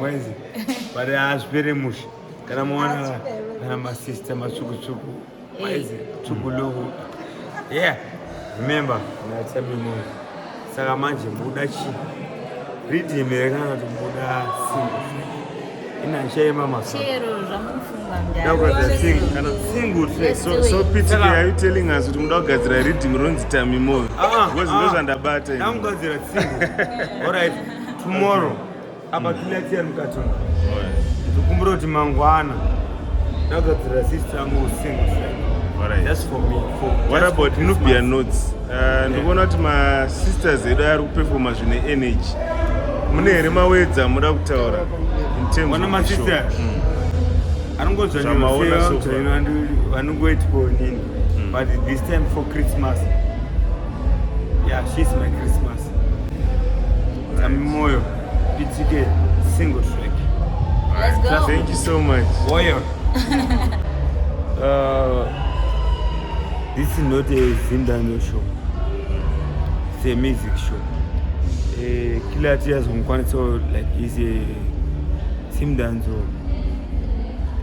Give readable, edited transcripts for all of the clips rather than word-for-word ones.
Mwezi but hazvipere mushe kana maona kana masista matsvukutsvuku mwezi tsvukuluku. Yeah, remember natami moyo. Saka manje muda chi riddim here kana kuti muda single? Ina mazuva Chero zvamunofunga. Ndakugadzira single kana single track. Let's So, do so it. PTK, are you telling us kuti muda kugadzira riddim ronzi Tami Moyo? Ah, Because ah. ndo zvandabata ini. Ndakugadzira single. Alright, tomorrow apa tilatia mukati umu. Ndikumbura kuti mangwana ndagadzira sister yangu single track. Just for me, for What just for about Nubia Christmas. Notes? Ndikuona kuti masisters edu ari kuperforma zvine energy. Mune here mawedza muda kutaura in terms Vana of the show? masista Zvamaona so far. Anongoitiko nini, but this time for Christmas, yeah, she's my Christmas. Tami Moyo, PTK single track. Let's go. Thank you so much. Warrior. This is not a Zimdancehall show. It's a music show. Killer T azongokwanisa, like, is a Zimdancehall,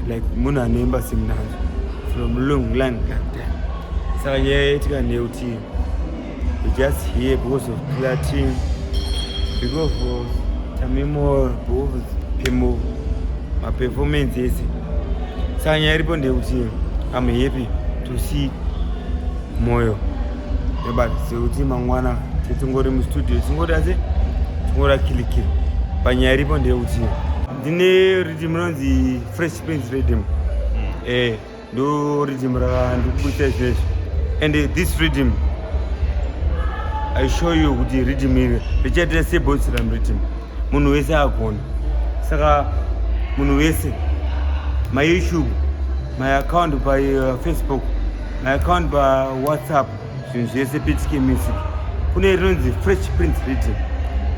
like munhu anoimba Zimdancehall from long, long, long time. Saka nyaya yaitika ndeyekuti we just here because of Killer T, because of Tami Moyo, because of Pemo maperformance ese. Saka nyaya iripo ndeyekuti I'm happy to see Moyo, but sekuti mangwana titingori mustudio, tingori ase tingori kilikili. Panyaya iripo ndeyekuti ndine riddim rinonzi Fresh Prince riddim. Ndo riddim randikubudisa izvezvi, and this riddim, I show you kuti riddim iri richaitira sebosiram riddim, munhu wese agona. Saka munhu wese, maYouTube, my account paFacebook, my account paWhatsApp, zvinhu zvese PTK Music, kune rinonzi Fresh Prince riddim.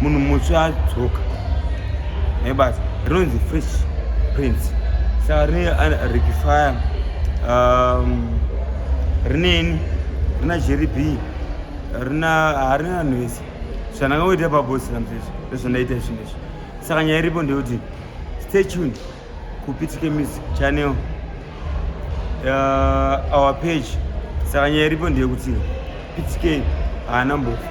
Munhu mutsva adzoka maibata, rinonzi Fresh Prince. Saka rine Rikifire, rineni, rina Jerry B, rina harina vanhu vese. Zvandakangoita pabosiram zvezvo ndozvandaita zvinhu izvi. Saka nyaya iripo ndeyekuti stay tuned kuPTK Music channel, our page. Saka nyaya iripo ndeyekuti PTK haana mbofu.